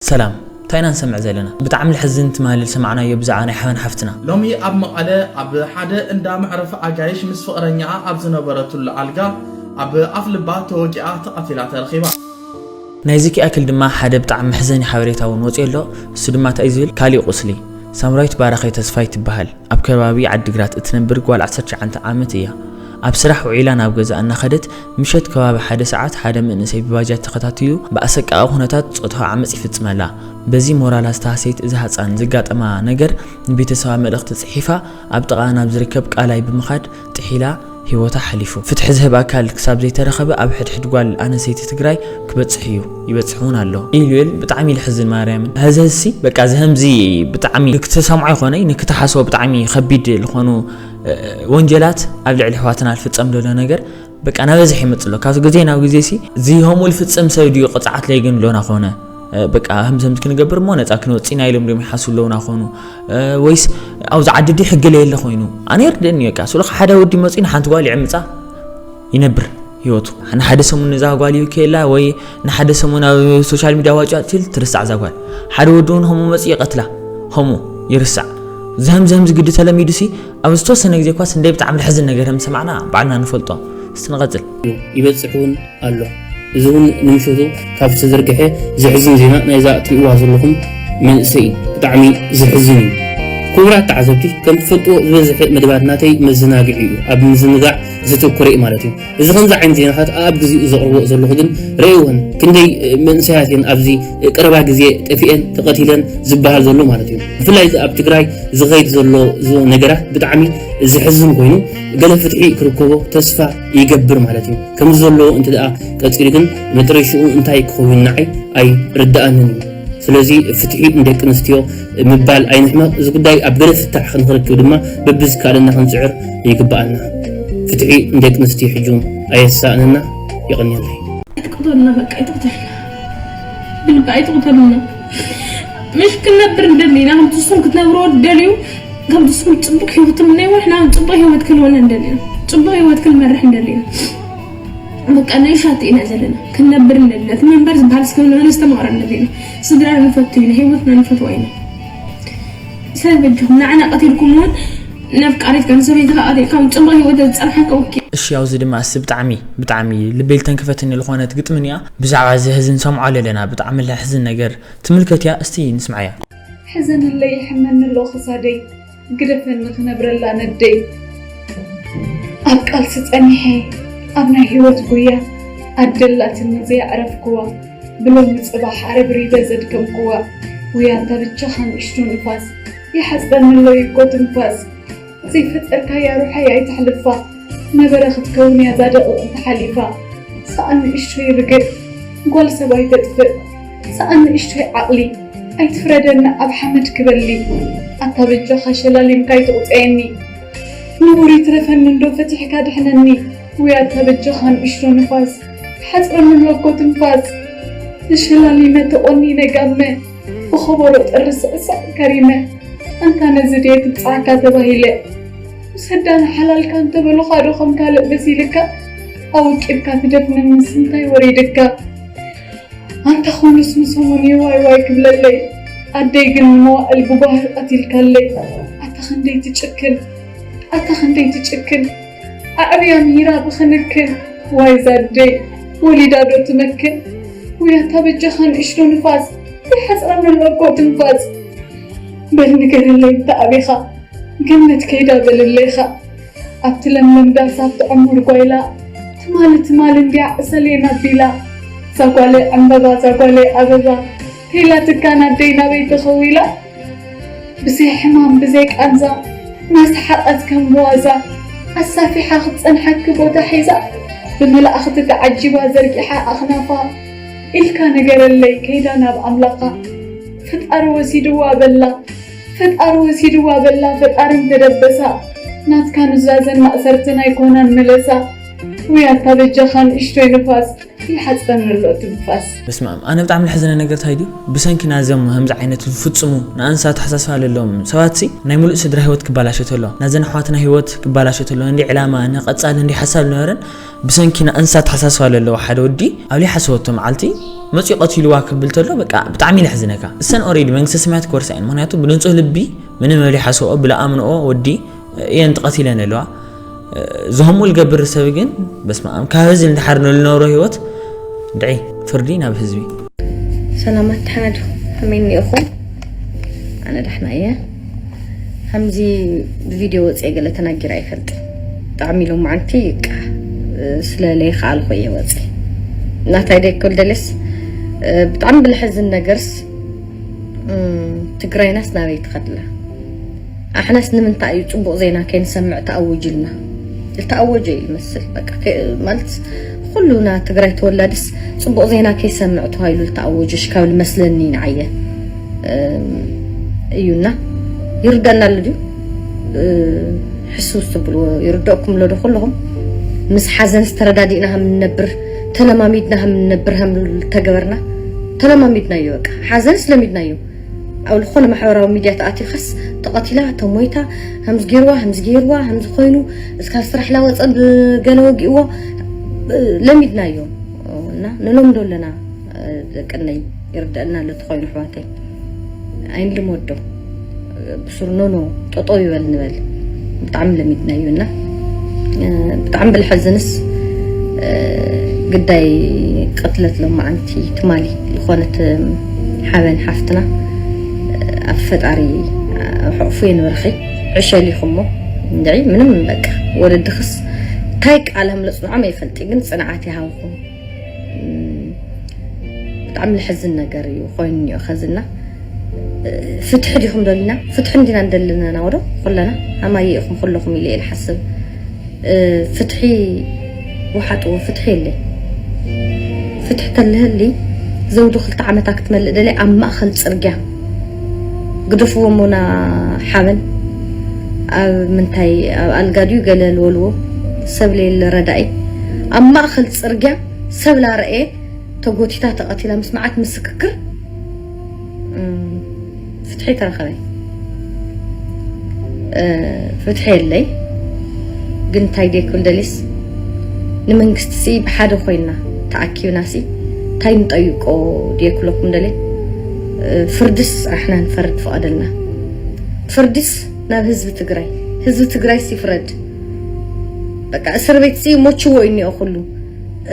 ሰላም፣ እንታይ ኢና ንሰምዕ ዘለና? ብጣዕሚ ልሕዝን ትማሊ ዝሰማዕናዮ ብዛዕባ ናይ ሓበን ሓፍትና። ሎሚ ኣብ መቐለ ኣብ ሓደ እንዳ መዕረፊ ኣጋይሽ ምስ ፍቕረኛኣ ኣብ ዝነበረትሉ ኣልጋ ኣብ ኣፍ ልባ ተወጊኣ ተቐቲላ ተረኺባ። ናይዚ ክኣክል ድማ ሓደ ብጣዕሚ መሕዘኒ ሓበሬታ እውን ወፂኡ ኣሎ። እሱ ድማ እንታይ እዩ ዝብል? ካሊእ ቁስሊ። ሳምራዊት ባራኸይ ተስፋይ ትበሃል። ኣብ ከባቢ ዓዲግራት እትነብር ጓል ዓሰርተ ትሽዓተ ዓመት እያ። ኣብ ስራሕ ውዒላ ናብ ገዛ እናኸደት ምሸት ከባቢ ሓደ ሰዓት ሓደ መንእሰይ ብባጃጅ ተኸታቲሉ ብኣሰቃቒ ኩነታት ጾታዊ ዓመጽ ይፍጽመላ። በዚ ሞራላ ዝተሃሰየት እዛ ህጻን ዘጋጠማ ነገር ንቤተሰባ መልእኽቲ ጽሒፋ ኣብ ጥቓኣ ናብ ዝርከብ ቃላይ ብምኻድ ጥሒላ ህይወታ ሓሊፉ። ፍትሒ ዝህብ ኣካል ክሳብ ዘይተረኸበ ኣብ ሕድሕድ ጓል ኣነሰይቲ ትግራይ ክበጽሕ እዩ፣ ይበጽሕ እውን ኣሎ። ኢሉኤል ብጣዕሚ ልሕዝን ማርያምን። ሀዘሲ በቃ ዝህምዚ ብጣዕሚ ንክትሰምዖ ይኾነይ ንክትሓስቦ ብጣዕሚ ከቢድ ዝኾኑ ወንጀላት ኣብ ልዕሊ ኣሕዋትና ዝፍጸም ዘሎ ነገር በቃ ናበዝሕ ይመጽእ ኣሎ። ካብቲ ግዜ ናብ ግዜ ሲ እዚ ከምኡ ዝፍጽም ሰብ ድዩ ቅፅዓት ለይግን ሎና ኾነ በቃ ህምዘምት ክንገብር እሞ ነፃ ክንወፅእ ኢና ኢሎም ድዮም ይሓስቡ ኣለውና ኾኑ ወይስ ኣብዚ ዓዲ ድዩ ሕጊ ለየለ ኮይኑ ኣነ ይርደኒ በቃ ስለ ሓደ ወዲ መፅኡ ንሓንቲ ጓል ይዕምፃ ይነብር ህይወቱ ንሓደ ሰሙን ነዛ ጓል እዩ ከየላ ወይ ንሓደ ሰሙን ኣብ ሶሻል ሚድያ ዋጫ ትብል ትርሳዕ እዛ ጓል ሓደ ወዲ እውን ከምኡ መፅኡ ይቐትላ ከምኡ ይርሳዕ ዝህም ዝህም ዝግዲ ተለሚዱ ሲ ኣብ ዝተወሰነ ግዜ ኳስ እንደይ ብጣዕሚ ልሕዝን ነገር ከም ሰማዕና ባዕልና ንፈልጦ እስቲ ንቐፅል ይበፅሕ እውን ኣሎ እዚ እውን ንምሸቱ ካብ ዝተዘርግሐ ዘሕዝን ዜና ናይዛ ትሪእዋ ዘለኹም መንእሰይ እዩ ብጣዕሚ ዘሕዝን እዩ ክቡራት ተዓዘብቲ ከም ትፈልጥዎ ዝበዝሐ መደባት ናተይ መዘናግዒ እዩ ኣብ ምዝንጋዕ ዘተኮረ እዩ ማለት እዩ እዚ ከምዚ ዓይነት ዜናታት ኣብ ግዜኡ ዘቕርቦ ዘለኹ ግን ርእይወን ክንደይ መንእሰያት እየን ኣብዚ ቀረባ ግዜ ጠፊአን ተቐቲለን ዝበሃል ዘሎ ማለት እዩ ብፍላይ ኣብ ትግራይ ዝኸይድ ዘሎ ነገራት ብጣዕሚ ዘሕዝን ኮይኑ ገለ ፍትሒ ክርከቦ ተስፋ ይገብር ማለት እዩ ከምዚ ዘሎ እንተ ደኣ ቀፂሉ ግን መጥረሽኡ እንታይ ክኸውን ንዓይ ኣይርድኣንን እዩ ስለዚ ፍትሒ ንደቂ ኣንስትዮ ምባል ኣይንሕመቕ እዚ ጉዳይ ኣብ ገለ ፍታሕ ክንክረክብ ድማ በብዝከኣለና ክንፅዕር ይግበኣና ፍትሒ ንደቂ ኣንስትዮ ሕጂ እውን ኣየሳእነና የቐንየለይ ኣይትቅተሉና በቃ ኣይትቅተሉና ብልቢ ኣይትቅተሉና ምሽ ክንነብር እንደሊ ኢና ከምቲ ንስኹም ክትነብርዎ ትደልዩ ከምቲ ንስኹም ፅቡቅ ሂወት ትምነይዎ ንሕና እውን ፅቡቅ ሂወት ክንህወና እንደሊ ኢና ፅቡቅ ሂወት ክንመርሕ እንደሊ ኢና በቃ ናይ ሻት ኢና ዘለና ክንነብር እንደሊ ኢና እቲ መንበር ዝበሃል እስከ ንበለ ዝተማቕረ እንደሊ ኢና ስድራና ንፈቱ ኢና ሂወትና ንፈትዋ ኢና ሰብ በጃኹም ንዓና ቀቲልኩም እውን ነፍቃሪትካ ንሰበይትኻ ቀቲልካ እውን ፅቡቅ ሂወት ዝፀንሓካ ወኪ እሺ ያው እዚ ድማ እስ ብጣዕሚ ብጣዕሚ ልበይ ልተንከፈትኒ ልኾነት ግጥሚ እኒኣ ብዛዕባ እዚ ሕዚ ንሰምዖ ኣለና ብጣዕሚ ለሕዝን ነገር ትምልከት እያ እስቲ ንስምዓያ ሕዘንለይ ይሕመኒ ኣሎ ክሳደይ ግደፈኒ ክነብረላ ነደይ ኣብ ቃልሲ ጸኒሐ ኣብ ናይ ህይወት ጉያ ኣደላትኒ ዘየዕረፍክዋ ብሎሚ ጽባሕ ኣረብሪበ ዘድከምክዋ ውያታ ብቻኻ ንእሽቶ ንፋስ ይሓጽረኒ ኣሎ ይኮ ትንፋስ ዘይፈጠርካያ ሩሓይ ኣይተሕልፋ ነበረ ክትከውን እያ እዛ ደቂቕ ተሓሊፋ ሰኣን ንእሽቶይ ርግእ ጓል ሰብ ኣይተጥፍእ ሰኣን ንእሽቶይ ዓቕሊ ኣይትፍረደኒ ኣብ ሓመድ ክበሊ ኣታ በጃኻ ሸላሊምካ ኣይትቑፀየኒ ንቡር ይትረፈኒ እንዶ ፈቲሕካ ድሕነኒ ውይ ኣታ በጃኻ ንእሽቶ ንፋስ ሓፅረኒ ኣሎ እኮ ትንፋስ ተሸላሊመ ተቖኒነ ጋመ ብኸበሮ ጥሪ ስዕስዕ ከሪመ ኣንታ ነዚ ድየ ክብፅዓካ ተባሂለ ውሰዳኒ ሓላልካ እንተበሉኻ ዶ ከም ካልእ መሲልካ ኣወቂብካ ትደፍነኒ ስንታይ ወሪድካ ኣንታ ኹሉስ ንሰሙን እዩ ዋይ ዋይ ክብለለይ ኣደይ ግን ንመዋእል ብጓሂ ቀቲልካለይ ኣታ ክንደይ ትጭክን ኣታ ክንደይ ትጭክን ኣዕብያ ምሂራ ብኽንክን ዋይ ዛደይ ወሊዳ ዶ ትመክን ውይ ኣታ በጃኻ ንእሽቶ ንፋስ ይሓፅረኒ ኣሎ እኮ ትንፋስ በል ንገረለይ እንተ ኣቢኻ ገነት ከይዳ በለለይኻ ኣብቲ ለምለም ዳስ ኣብቲ ዕሙር ጓይላ ትማሊ ትማሊ እንድያ ዕሰሌን ኣቢላ ዛጓለይ ዕምበባ ዛጓለይ ኣበባ ከይላትካ ናደይ ናበይ ተኸዊላ ብዘይ ሕማም ብዘይ ቃንዛ ናስሓቐት ከም ብዋዛ ኣሳፊሓ ክትጸንሓኪ ቦታ ሒዛ ብመላእኽቲ ተዓጂባ ዘርጊሓ ኣኽናፋ ኢልካ ንገረለይ ከይዳ ናብ ኣምላኻ ፈጣሪ ወሲድዋ በላ ፈጣሪ ወሲድዋ በላ ፈጣሪ እንተደበሳ ናትካ ኑዛዘን ማእሰርትን ኣይኮናን መለሳ ውይ ኣታ በጃኻ ንእሽቶይ ንፋስ ይሓፅረና ኣሎ እቲ ንፋስ። በስመ ኣብ። ኣነ ብጣዕሚ ልሕዝነ ነገር እንታይ ድዩ፣ ብሰንኪ ናዘም ከምዚ ዓይነት ዝፍፅሙ ንኣንሳ ተሓሳስባ ለለዎም ሰባት ሲ ናይ ሙሉእ ስድራ ህይወት ክባላሸ ተሎ፣ ናዘን ኣሕዋትና ህይወት ክባላሸ ተሎ፣ እንዲ ዕላማ ንቐፃል እንዲ ሓሳብ ዝነበረን ብሰንኪ ንኣንሳ ተሓሳስባ ለለዎ ሓደ ወዲ ኣብ ዘይሓሰበቶ መዓልቲ መፂኡ ቀቲልዋ ክብል ተሎ፣ በቃ ብጣዕሚ ልሕዝነካ። እሰን ኦሬዲ መንግስተ ሰማያት ክወርሳ እየን። ምክንያቱ ብንፁህ ልቢ ምንም ኣብ ዘይሓሰብኦ ብለኣምንኦ ወዲ እየን ተቐቲለን ኣለዋ። ዝህሙ ልገብር ሰብ ግን በስመ ኣብ ካብ ህዝቢ ንድሓር ንልነብሮ ህይወት ድዒ ፍርዲ ናብ ህዝቢ። ሰላማት ተሓዱ ከመይ እኒኦኹም? ኣነ ዳሕና እየ። ከምዚ ብቪድዮ ወፅየ ገለ ተናጊረ ኣይፈልጥ። ብጣዕሚ ኢሎም መዓንቲ ይቃ ስለ ለይከኣልኩ እየ ወፅየ። ናታይ ደይኮል ደሌስ ብጣዕሚ ብልሐዝን ነገርስ ትግራይናስ ናበይ ትኸድላ? ኣሕናስ ንምንታይ እዩ ፅቡቕ ዜና ከይንሰምዕ ተኣውጅልና? ዝተኣወጀ እዩ ዝመስል። በቃ ከ- ማለት ኩሉና ትግራይ ተወላድስ ፅቡቕ ዜና ከይሰምዕ ተባሂሉ ዝተኣወጀ ሽካብ ዝመስለኒ ንዓየ እም፣ እዩና ይርደና ኣሎ ድዩ? እ፣ ሕስው ስትብልዎ ይርደእኩም ኣሎ ዶ ኩለኹም? ምስ ሓዘንስ ተረዳዲእና ከም ንነብር ተለማሚድና ከም ንነብር ከም ተገበርና ተለማሚድናዮ። በቃ ሓዘንስ ለሚድናዮ። ኣብ ዝኾነ ማሕበራዊ ሚድያ ተኣቲኻስ ተቐቲላ ተሞይታ ከምዚ ገይርዋ ከምዚ ገይርዋ ከምዚ ኮይኑ እስካ ስራሕ ላወፀ ብገለ ወጊእዎ ለሚድናዮ እና ንለምዶ ኣለና። ደቀነይ ይርደአና ኣሎ ተኾይኑ ኣሕዋተይ ኣይንልመዶ። ብስሩ ኖኖ ጠጠው ይበል ንበል። ብጣዕሚ ለሚድናዮ እና ብጣዕሚ ብልሐዝንስ ግዳይ ቅትለት ሎማዓንቲ ትማሊ ዝኾነት ሓበን ሓፍትና ኣብ ፈጣሪ ሕቕፉ የንበርኺ። ዕሸል ኢኹሞ እንድዒ ምንም በቃ ወለድኽስ እንታይ ቃል ከም ለፅንዖም ኣይፈልጥ ግን ፅንዓት ይሃብኹም። ብጣዕሚ ልሕዝን ነገር እዩ ኮይኑ እኒኦ ከዝና ፍትሒ ዲኹም ደሊና ፍትሒ እንዲና እንደልነና ወዶ ኩለና ኣማየ ኢኹም ኩለኹም ኢለ ኢለ ሓስብ ፍትሒ ውሓጥዎ ፍትሒ የለይ ፍትሒ ተልህሊ ዘውዱ ክልተ ዓመታ ክትመልእ ደለ ኣብ ማእኸል ፅርግያ ግደፍዎ ሞና ሓበን ኣብ ምንታይ ኣብ ኣልጋ ድዩ ገለ ልወልዎ ሰብ ለየለ ረዳኢ ኣብ ማእኸል ፅርግያ ሰብ ላረኤ ተጎቲታ ተቐቲላ ምስ መዓት ምስክክር ፍትሒ ተረኸበ ፍትሒ የለይ ግን እንታይ ደይክብል ደሊስ ንመንግስቲ ሲ ብሓደ ኮይና ተኣኪብና ሲ እንታይ ንጠይቆ ደይክለኩም ደሊ ፍርድስ ኣሕና ንፈርድ ፍቐደልና ፍርድስ ናብ ህዝቢ ትግራይ ህዝቢ ትግራይ ሲ ፍረድ በቃ እስር ቤት ሲ ሞችዎ እዩ እኒኦ ኩሉ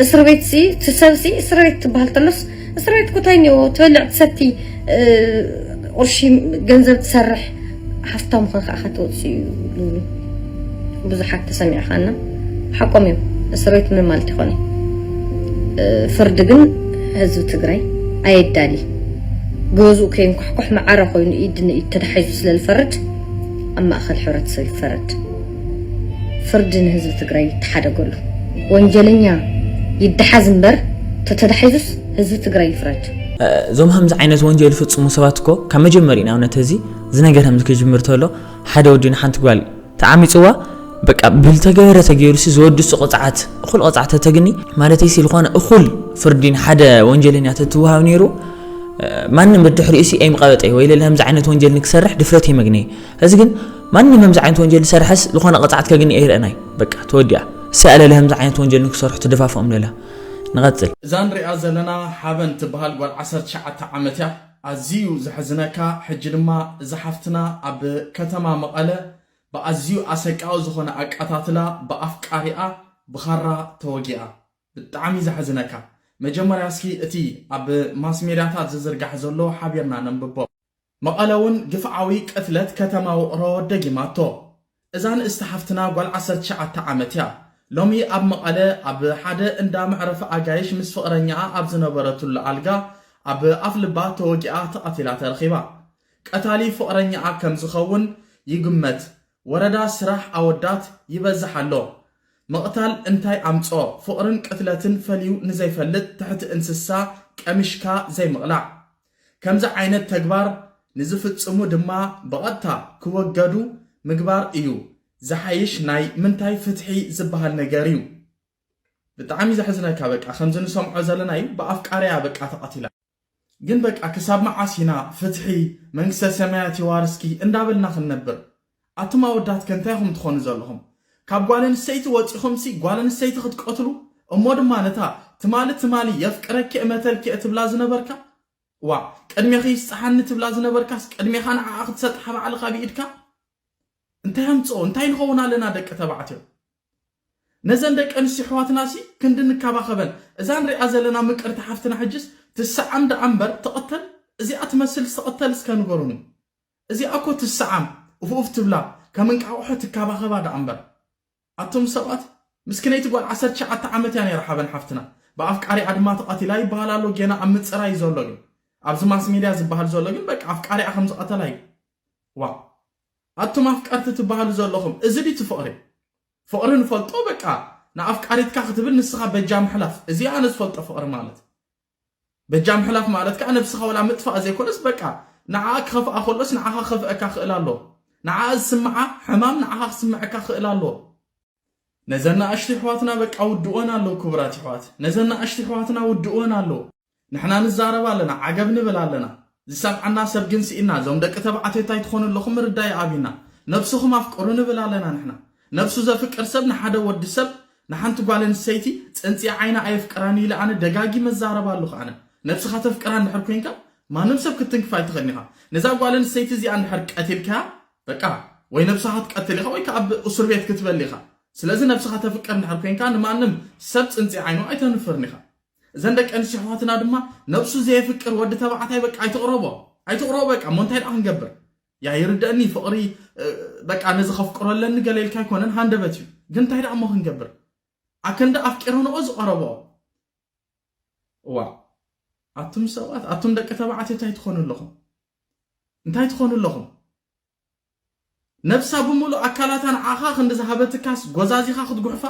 እስር ቤት ሲ ትሰብ ሲ እስር ቤት ትበሃል ተሎስ እስር ቤት ኩታይ እኒኦ ትበልዕ ትሰቲ ቁርሺ ገንዘብ ትሰርሕ ሃፍታም ኾንካ ኢኻ ትወፅእ እዩ ዝብሉ ብዙሓት ተሰሚዕኻና ሓቆም እዮም እስር ቤት ምን ማለት ይኾነ ፍርድ ግን ህዝቢ ትግራይ ኣየዳሊ ገዝኡ ከይንኳሕኳሕ መዓረ ኮይኑ ኢድ ንኢድ ተዳሒዙ ስለ ዝፈርድ ኣብ ማእኸል ሕብረተሰብ ይፈረድ ፍርዲ ንህዝቢ ትግራይ ይተሓደገሉ ወንጀለኛ ይደሓዝ እምበር ተተዳሒዙስ ህዝቢ ትግራይ ይፍረድ እዞም ከምዚ ዓይነት ወንጀል ዝፍፅሙ ሰባት እኮ ካብ መጀመሪኡ ንኣብነት እዚ ዝነገር ከምዚ ክጅምር ተሎ ሓደ ወዲ ንሓንቲ ጓል ተዓሚፅዋ በቃ ብልተገበረ ተገይሩ ሲ ዝወዲ እሱ ቅፅዓት እኹል ቅፅዓት ተተግኒ ማለተይ ሲ ዝኾነ እኹል ፍርዲ ንሓደ ወንጀለኛ ተትወሃብ ነይሩ ማንም ብድሕሪኡ ሲ ኣይምቐበጠይ ወይ ለለ ከምዚ ዓይነት ወንጀል ንክሰርሕ ድፍረት ይመግነይ እዚ ግን ማንም ከምዚ ዓይነት ወንጀል ዝሰርሐስ ዝኾነ ቅፅዓት ከግኒ ኣይረአናይ በቃ ተወዲኣ እሲ ኣለለ ከምዚ ዓይነት ወንጀል ንክሰርሑ ትደፋፍኦም ለላ ንቐፅል እዛ ንሪኣ ዘለና ሓበን ትበሃል ጓል ዓሰርተ ትሽዓተ ዓመት እያ ኣዝዩ ዘሕዝነካ ሕጂ ድማ እዛ ሓፍትና ኣብ ከተማ መቐለ ብኣዝዩ ኣሰቃቒ ዝኾነ ኣቀታትላ ብኣፍቃሪኣ ብኻራ ተወጊኣ። ብጣዕሚ ዘሕዝነካ። መጀመርያ እስኪ እቲ ኣብ ማስ ሜድያታት ዝዝርጋሕ ዘሎ ሓቢርና ነንብቦ። መቐለ እውን ግፍዓዊ ቅትለት ከተማ ውቕሮ ደጊማቶ። እዛ ንእስቲ ሓፍትና ጓል ዓሰርተ ትሽዓተ ዓመት እያ። ሎሚ ኣብ መቐለ ኣብ ሓደ እንዳ መዕረፊ ኣጋይሽ ምስ ፍቕረኛኣ ኣብ ዝነበረትሉ ኣልጋ ኣብ ኣፍ ልባ ተወጊኣ ተቐቲላ ተረኺባ። ቀታሊ ፍቕረኛኣ ከም ዝኸውን ይግመት። ወረዳ ስራሕ ኣወዳት ይበዝሕ ኣሎ። ምቕታል እንታይ ኣምጽኦ? ፍቕርን ቅትለትን ፈልዩ ንዘይፈልጥ ትሕቲ እንስሳ ቀሚሽካ ዘይምቕላዕ። ከምዚ ዓይነት ተግባር ንዝፍጽሙ ድማ ብቐጥታ ክወገዱ ምግባር እዩ ዝሓይሽ። ናይ ምንታይ ፍትሒ ዝበሃል ነገር እዩ? ብጣዕሚ ዘሕዝነካ በቃ ከምዚ ንሰምዖ ዘለና እዩ። ብኣፍቃሪያ በቃ ተቐቲላ። ግን በቃ ክሳብ መዓስ ኢና ፍትሒ መንግስተ ሰማያት የዋርስኪ እንዳበልና ክንነብር? ኣቱም ኣወዳት ከ እንታይ ኢኹም ትኾኑ ዘለኹም? ካብ ጓል ኣንስተይቲ ወፂኹም ሲ ጓል ኣንስተይቲ ክትቀትሉ፣ እሞ ድማ ነታ ትማሊ ትማሊ የፍቅረኪ እመተልኪ እትብላ ዝነበርካ፣ ዋ ቅድሜኺ ይስጥሓኒ ትብላ ዝነበርካስ ቅድሜኻ ንዓኣ ክትሰጥሓ ባዕልኻ ብኢድካ? እንታይ ኣምፅኦ እንታይ ንኸውን ኣለና ደቂ ተባዕትዮ? ነዘን ደቂ ኣንስትዮ ኣሕዋትና ሲ ክንዲ ንከባኸበን። እዛ ንሪኣ ዘለና ምቅርቲ ሓፍትና ሕጅስ ትሰዓም ደኣ እምበር ትቕተል? እዚኣ ትመስል ትቕተል እስከ ንገሩኒ። እዚኣ እኮ ትሰዓም፣ ኡፍ ኡፍ ትብላ፣ ከም እንቃቑሖ ትከባኸባ ደኣ እምበር። ኣቱም ሰባት፣ ምስክነይቲ ጓል ዓሰርተ ትሽዓተ ዓመት እያ ነይራ ሓበን ሓፍትና። ብኣፍቃሪኣ ድማ ተቐቲላ ይበሃል ኣሎ፣ ጌና ኣብ ምጽራይ እዩ ዘሎ። ግን ኣብዚ ማስ ሚድያ ዝበሃል ዘሎ ግን በቃ ኣፍቃሪኣ ከም ዝቐተላ እዩ። ዋ ኣቱም ኣፍቀርቲ ትበሃሉ ዘለኹም፣ እዚ ድዩ እቲ ፍቕሪ? ፍቕሪ ንፈልጦ በቃ ንኣፍቃሪትካ ክትብል ንስኻ በጃ ምሕላፍ፣ እዚ ኣነ ዝፈልጦ ፍቕሪ ማለት። በጃ ምሕላፍ ማለት ከዓ ነብስኻ ወላ ምጥፋእ ዘይኮነስ በቃ ንዓኣ ክኸፍኣ ከሎስ ንዓኻ ክኸፍአካ ክእል ኣሎ። ንዓኣ ዝስምዓ ሕማም ንዓኻ ክስምዐካ ክእል ኣሎ። ነዘን ንኣሽቱ ኣሕዋትና በቃ ውድእወን ኣለዉ ክቡራት ኣሕዋት፣ ነዘን ንኣሽቱ ኣሕዋትና ውድእወን ኣለዉ። ንሕና ንዛረብ ኣለና፣ ዓገብ ንብል ኣለና። ዝሰምዓና ሰብ ግን ስኢና። እዞም ደቂ ተባዕትዮ እንታይ ትኾኑ ኣለኹም? ምርዳይ ኣብዩና። ነብስኹም ኣፍቅሩ ንብል ኣለና ንሕና። ነብሱ ዘፍቅር ሰብ ንሓደ ወዲ ሰብ ንሓንቲ ጓል ኣንስተይቲ ጽንጺ ዓይና ኣየፍቅራን ኢለ ኣነ ደጋጊመ እዛረብ ኣለኹ። ኣነ ነብስኻ ተፍቅራ እንድሕር ኮይንካ ማንም ሰብ ክትንክፍ ኣይትኽእልን ኢኻ። ነዛ ጓል ኣንስተይቲ እዚኣ እንድሕር ቀቲልካያ በቃ ወይ ነብስኻ ክትቀትል ኢኻ ወይ ከዓ ኣብ እሱር ቤት ክትበል ኢኻ። ስለዚ ነብስኻ ተፍቅር እንድሕር ኮይንካ ንማንም ሰብ ጽንጺ ዓይኑ ኣይተንፍርን ኢኻ። እዘን ደቂ ኣንስትዮ ኣሕዋትና ድማ ነብሱ ዘየፍቅር ወዲ ተባዕታይ በቃ ኣይትቕረቦ፣ ኣይትቕረቦ በቃ። እሞ እንታይ ደኣ ክንገብር? ያ ይርደእኒ ፍቕሪ እ፣ በቃ ነዚ ከፍቅሮ ኣለኒ ገለ ኢልካ ኣይኮነን ሃንደበት እዩ። ግን እንታይ ደኣ እሞ ክንገብር? ኣክንዲ ኣፍቂረንኦ ዝቐረብኦ። ዋ ኣቱም ሰባት ኣቱም ደቂ ተባዕትዮ እንታይ ትኾኑ ኣለኹም? እንታይ ትኾኑ ኣለኹም? ነብሳ ብምሉእ ኣካላታ ንዓኻ ክንዲ ዝሃበትካስ ጎዛዚኻ ክትጉሕፋ?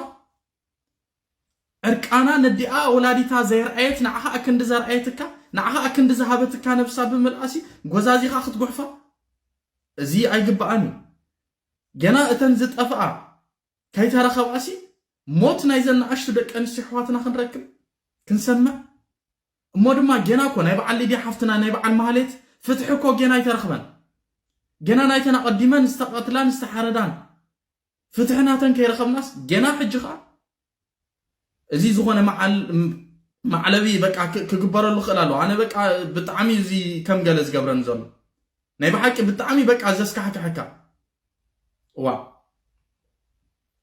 ዕርቃና ነዲኣ ወላዲታ ዘየርኣየት ንዓኻ ኣክንዲ ዘርኣየትካ ንዓኻ ኣክንዲ ዝሃበትካ ነብሳ ብምልኣሲ ጎዛዚኻ ክትጉሕፋ? እዚ ኣይግባኣን እዩ። ገና እተን ዝጠፍኣ ከይተረኸባሲ ሞት ናይዘን ንኣሽቱ ደቂ ኣንስትዮ ኣሕዋትና ክንረክብ ክንሰምዕ እሞ ድማ ጌና እኮ ናይ በዓል ሊድያ ሓፍትና ናይ በዓል ማህሌት ፍትሒ እኮ ጌና ኣይተረኽበን። ጌና ናይተን ኣቐዲመን ዝተቐትላን ዝተሓረዳን ፍትሒ ናተን ከይረኸብናስ ጌና ሕጂ ኸዓ እዚ ዝኾነ መዓል- ማዕለቢ በቃ ክ- ክግበረሉ ክእል ኣለዎ። ኣነ በቃ ብጣዕሚ እዚ ከም ገለ ዝገብረኒ ዘሎ ናይ ብሓቂ ብጣዕሚ በቃ ዘስካሕክሐካ እዋ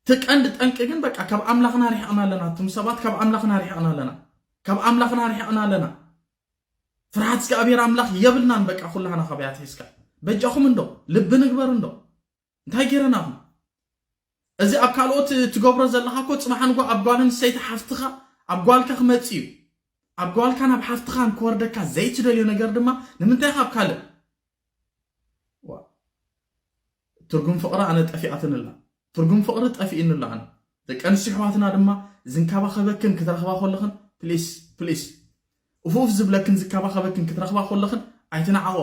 እቲ ቀንዲ ጠንቂ ግን በቃ ካብ ኣምላኽና ሪሕቕና ኣለና። እቱም ሰባት ካብ ኣምላኽና ሪሕቕና ኣለና። ካብ ኣምላኽና ሪሕቕና ኣለና። ፍርሃት እግዚኣብሔር ኣምላኽ የብልናን። በቃ ኩላህና ካባያ ትሒዝካ በጃኹም እንዶ ልቢ ንግበር እንዶ እንታይ ገይረናኹም? እዚ ኣብ ካልኦት ትገብሮ ዘለኻ እኮ ጽባሕ ንጎ ኣብ ጓል ኣንስተይቲ ሓፍትኻ ኣብ ጓልካ ክመጽእ እዩ። ኣብ ጓልካ ናብ ሓፍትኻን ክወርደካ ዘይትደልዮ ነገር ድማ ንምንታይ ካብ ካልእ ትርጉም ፍቕሪ ኣነ ጠፊኣትንላ ትርጉም ፍቕሪ ጠፊእንላ ኣነ ደቂ ኣንስትዮ ኣሕዋትና ድማ ዝንከባኸበክን ክትረኽባ ከለኽን ፕሊስ ፕሊስ እፉፍ ዝብለክን ዝከባኸበክን ክትረኽባ ከለኽን ኣይትናዓቆ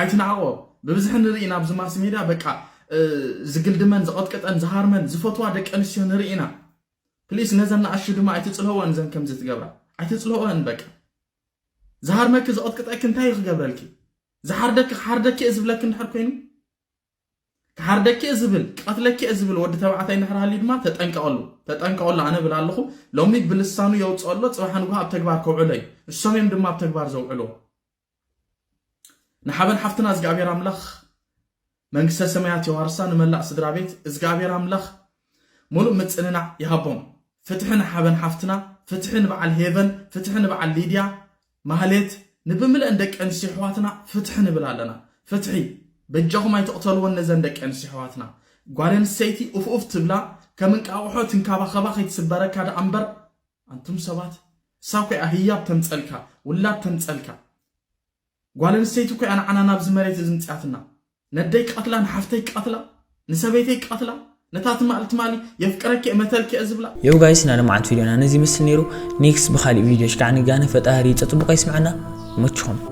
ኣይትናዓቆ ብብዝሒ ንርኢ ናብዚ ማስ ሜድያ በቃ ዝግልድመን ዝቐጥቅጠን ዝሃርመን ዝፈትዋ ደቂ ኣንስትዮ ንርኢ ኢና ፕሊስ ነዘን ንኣሽቱ ድማ ኣይትፅልህወን ዘን ከምዚ ትገብራ ኣይትፅልህወን በቃ ዝሃርመኪ ዝቐጥቅጠኪ እንታይ እዩ ክገብረልኪ ዝሓርደኪ ክሓርደኪ እየ ዝብለኪ እንድሕር ኮይኑ ክሓርደኪ እየ ዝብል ክቐትለኪ እየ ዝብል ወዲ ተባዕታይ እንድሕር ሃልዩ ድማ ተጠንቀቐሉ ተጠንቀቐሉ ኣነ ብል ኣለኹ ሎሚ ብልሳኑ የውፅኦ ኣሎ ፅባሕ ንግሆ ኣብ ተግባር ከውዕሎ እዩ እሶም እዮም ድማ ኣብ ተግባር ዘውዕልዎ ንሓበን ሓፍትና እግዚኣብሔር ኣምላኽ መንግስተ ሰማያት የዋርሳ ንመላእ ስድራ ቤት እግዚኣብሔር ኣምላኽ ሙሉእ ምጽንናዕ ይሃቦም ፍትሒ ንሓበን ሓፍትና ፍትሒ ንበዓል ሄቨን ፍትሒ ንበዓል ሊድያ ማህሌት ንብምልአን ደቂ ኣንስትዮ ኣሕዋትና ፍትሒ ንብል ኣለና ፍትሒ በጃኹም ኣይትቕተልወን ነዘን ደቂ ኣንስትዮ ኣሕዋትና ጓል ኣንስተይቲ ኡፍ ኡፍ ትብላ ከም እንቃቑሖ ትንካባኸባ ከይትስበረካ ደኣ እምበር ኣንቱም ሰባት እሳ እኮ እያ ህያብ ተምፀልካ ውላድ ተምፀልካ ጓል ኣንስተይቲ እኮ እያ ንዓና ናብዚ መሬት እዚ ምፅያትና ነደይ ክቐትላ ንሓፍተይ ክቐትላ ንሰበይተይ ክቐትላ ነታ ትማሊ ትማሊ የፍቅረኪ እመተልኪ እየ ዝብላ You guys ናይ ሎማዓንቲ ቪድዮና ነዚ ይመስል ነይሩ next ብካሊእ ቪድዮ ሽካዕ ንጋነ ፈጣሪ ፀፅቡቕ ይስምዐና ይመችኹም